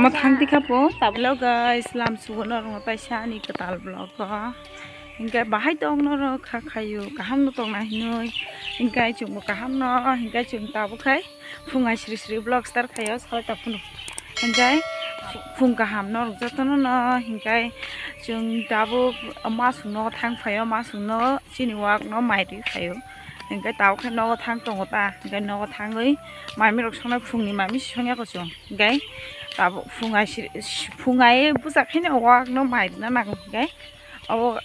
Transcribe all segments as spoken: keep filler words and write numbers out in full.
Mo thang tikha po. Hello guys, lam sugo norok paisa ani kwtal vlog o. Hinkhe bahai tong norok kha khayo, kaham no tong na hinoi. Hinkhe chwngbo kaham no, hinkhe chwng tabuk khai phungai sri sri vlog start khayo, salai ta phunu. Hinkhe phung kaham norok jotono no, hinkhe chwng tabuk masung no thang phaio, masung no chini wak no mai rwi phaio. Hinkhe tabuk khe nogo thang tongo ta, hinkhe nogo thangwi mami rok songnai, phungni mami songya ko chwng. Hinkhe tabuk phungai sri, phungai bwsa khe no wak no mai rwna nango hinkhe obo.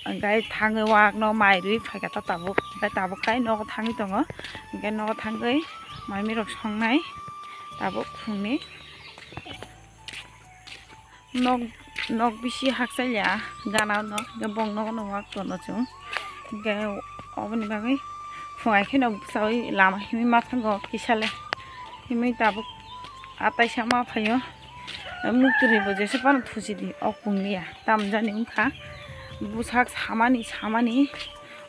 Hinkhe thangwi wak no mai rwi phaikha ta tabuk, hinkhe tabuk khai nogo thangwi tongo. Hinkhe nogo thangwi mami rok songnai tabuk phungni. Nok, nok bisi hakchaliya gana no, hinkhe bong nogo no wak tono chwng. Hinkhe oboni bagwi phungai kheno bwsawi lama himwi ma thango kisale. Himwi tabuk ataisa ma phaio. Muktwrwi bo jesa phano thusi di, ok pungliya. Tam jani wngkha. Bwsak samani, samani.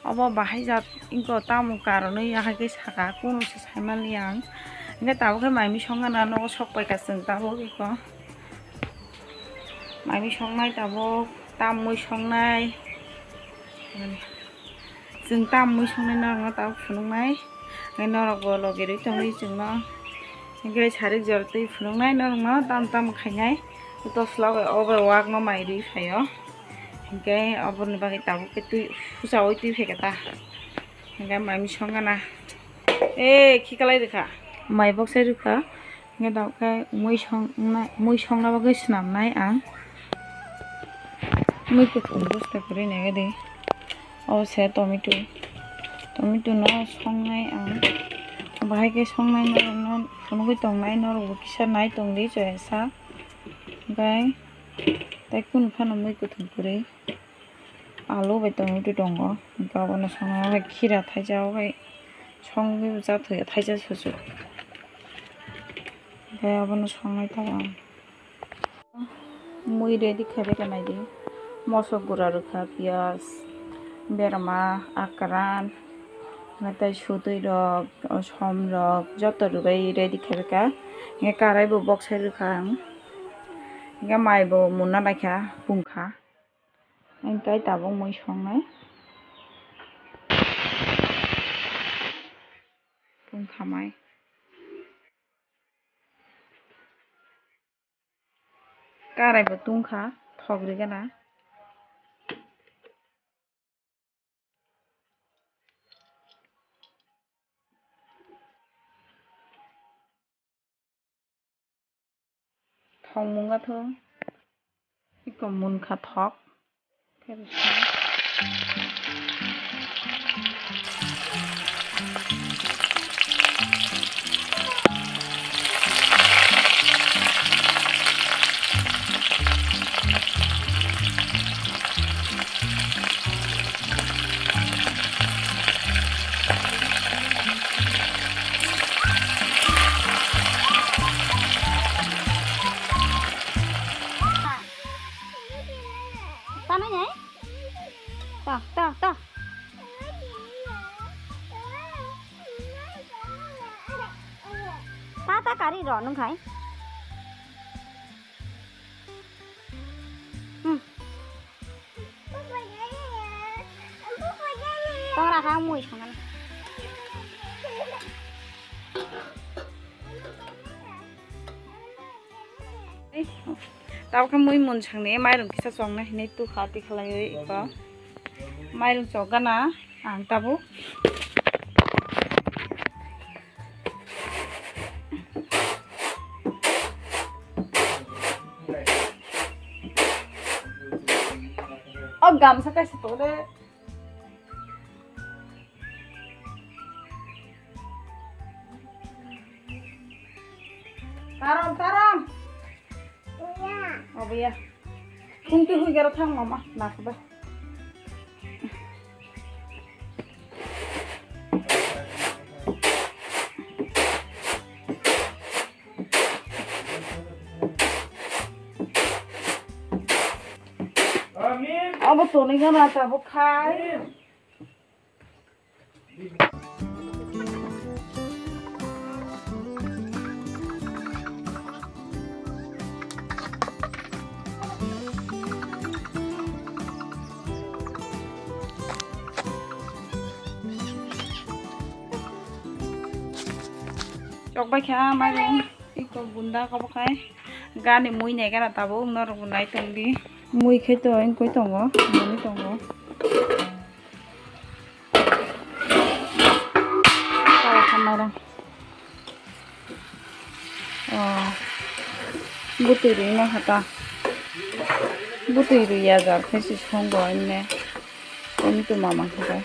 Obo bahai jat wngkha, tamo karonwi ahai khe saka, kuno se sai manliya ang. Hinkhe tabuk khe mai mui songna nogo sok paikha chwng tabuk eko. Mai mui songnai tabuk, tam mui songnai. Chwng tam mui songnai norokno tabuk phunuknai. Hinkhe norokbo logi rwi tongwi chwngno. Hinkhe sarik jora twi phunuknai norokno tam tam khainai. Toslok obo wak no mai rwi phaio. Hinkhe oboni bagwi tabuk khe twi huchaui twi phaikha ta. Hinkhe mai mui songna. E khikalai rwkha. Mai boksai rwkha. Hinkhe tabuk khe mui songnai, mui songna bagwi swnamnai ang. Mui kuthum bosta kwrwi naikhe de. O se tomato. Tomato no songnai ang. Bahai khe songnai norokno phunugwi tongnai, norokbo kisa nai tongdi choyasa. Hinkhe tei kunu phano mui kuthum kwrwi. Alu bai tomato tongo. Hinkhe obono songnai, obo hai khira thaisa, obo hai songwi bo chathoya thaisa susu. Hinkhe obono songnai tabuk ang. Mui ready khaibaikhwnaidi. Mosok gura rwkha, piyaj, berma, akran, tei sutwi rok, som rok joto rwbai ready khaibaikha. Hinkhe karai bo boksai rwkha ang. Hinkhe mai bo munna naikha, pungkha. Hinkhe tabuk mui songnai. Pungkha mai. Karai bo tungkha, thok rigana. Thok munga tho. Iko munkha thok. Tanai nai? Ta, ta, ta. Ta, ta kari ro nung khai. Hmm. Tong ra kha mui songana. Tabuk khe mui munsangni mairung kisa chongna hinwi tukha tikhalaiwi iko. Mairung chokgana ang tabuk. O gamsa kaisa tole. Tarom, tarom. Obo ya. Kung tu hui garo thang mama, nak ba. Abo tonwi gana tabuk khai. Chokbai kha mairum, iko bunda kobo khai. Gani mui nai gana tabuk norok bo nai tong di. Mui khai to wngkoi tongo, mani tongo. Kala kha mairum. Oh. Butui rwi ma kha ta. Butui rwi ya jar khai se songo enne. Oni to mama kha ta.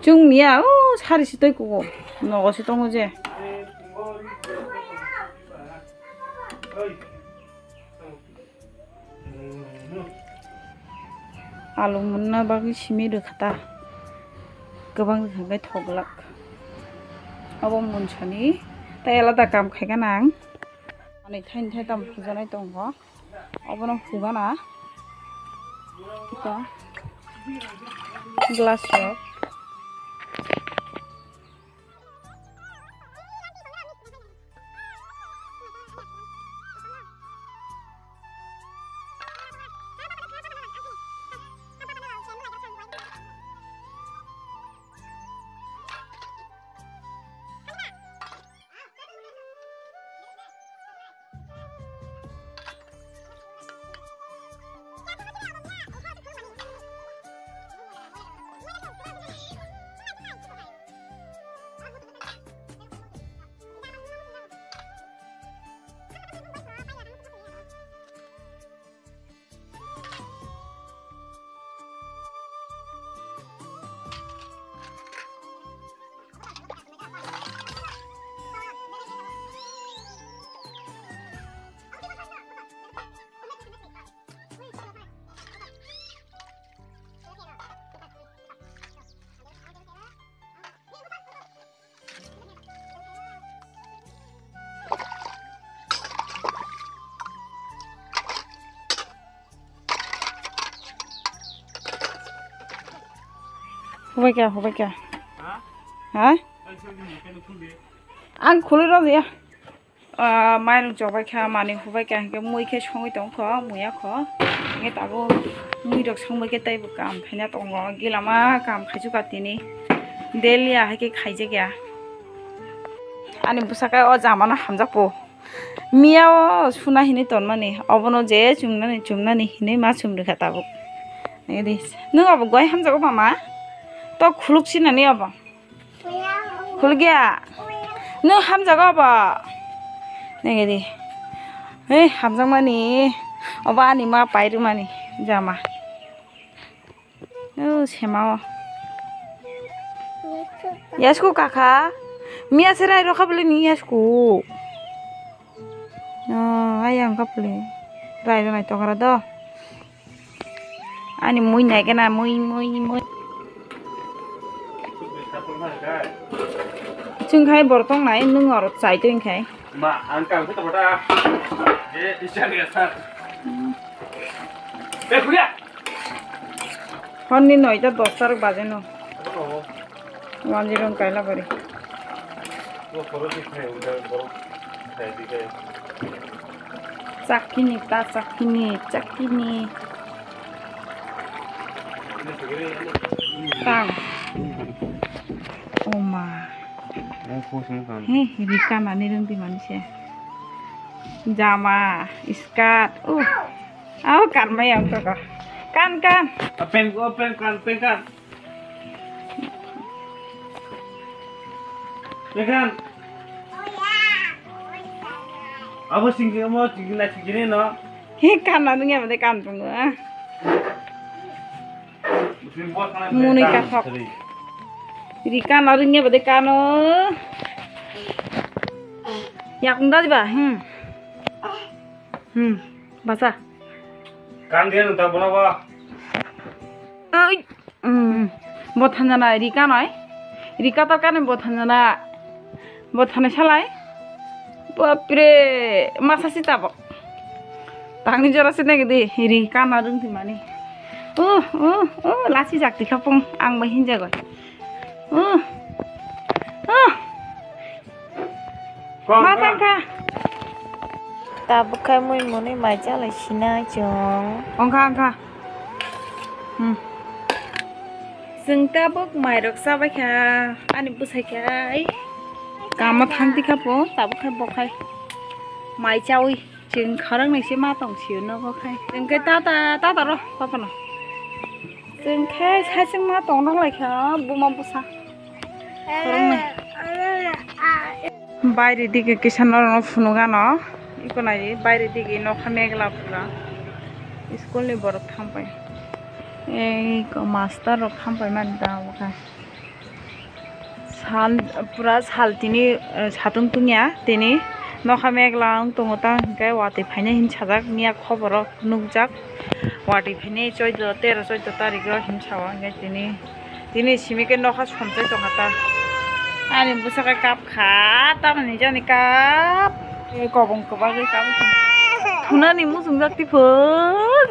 Chwng miya, o sari se tei kugo. Nogo se tongo je. Alu munna bagwi simi rwkha ta. Kwbang rwkha khe thoglak. Abo munsani tei alada kam khaikha nang. Ani thaini thai tam hujanai tongo. Obono hugana. Ito. Glass rok. Hubaikha, hubaikha. Ha? Ha? Ang khulwi rw ya. Ah, mairung chobaikha, mani hubaikha, hinkhe mui khe songwi tongkho, muya kho. Hinkhe tabuk mui rok songbaikhe teibo kam khaina tongo. Gilama kam khaijuka tini. Daily ahai khe khaijakya. Ani bwsakhe o jamano hamjakgo. Miya o suna hinwi tonmani, obono je chumnani chumnani hinwi ma chumrwkha tabuk. Nini, nwng obo guai hamjago mama? Tok khuluk sinani obo. Khulukya. Nwng hamjago obo? Nini, hei hamjakmani. Obo ani ma pairwmani jama. O sema o. Yasku kaka. Miya se rai rokha bole ni yasku. No, ayang kapule. Rai rai tokara do. Ani mui nai kena mui mui mui. Chwng khai borok tong nai nwng oro chai tong khai. Ma, ang kang khe tongkha da. Eh, isya ni asar. Eh, kuya. Honni noita dosta rok baje no. Oh. Wanjirong kaila bari. Oh, borok ni khai, uda borok khai di khai. Chakini ta, chakini, chakini. Tang. Oma. He, rika nani rung di manse. Jama, skirt. Uh. Aw, kan mai ang to ka. Kan, kan. Pen, oh, pen kan, pen kan. Pen kan. Abo singki, amo singki na singki ni no. He, kan na nungya bade kan tungo. Muni kathok. Rika na rungya bade kano. Yakung da diba? Hmm. Hmm. Basa. Kan dia nung tak bola ba. Ai. Hmm. Bo thanjana rika noi. Rika ta kano bo thanjana. Bo thanai salai. Bapre, masa si tabok. Tangni jora se negi di, ri kana rung di mani. Uh, uh, uh, lasi jak di kapung, ang bai hinja goi. Uh, uh. Kong, ma kong. Tangka. Tabuk khai mui muni mai chalai sinai chong. Ongkha, ongkha. Hmm. Chwng tabuk mairok chabai kha, ani bwsai kha ai kamo thang tikha po, tabuk khe bo khai mai chaui chwng khorang nai se ma tong sio nogo khai. Chwng khe tata, tata ro, tata no. Chwng khe saichung ma tong nang lai kha, buma bwsa. Khorang nai. Baire dige kisa norokno phunukgano, iko nai baire dige nokha megla pura. School ni borok thampai. Ei ko master rok thampai mani da obo kha. Sal pura sal tini, eh, satung tungya tini nokha megla wng tongo ta hinkhe watwi phainai hin sajak miya khoboro nukjak. Watwi phainai choudo, tero choudo tarikgo hin sao hinkhe tini. Tini simi khe nokha somsai tongkha ta. Ani bwsakhe kap kha, tamoni jani kap. Ei kobong kwbagwi kap. Thunani muchungjak tiphun.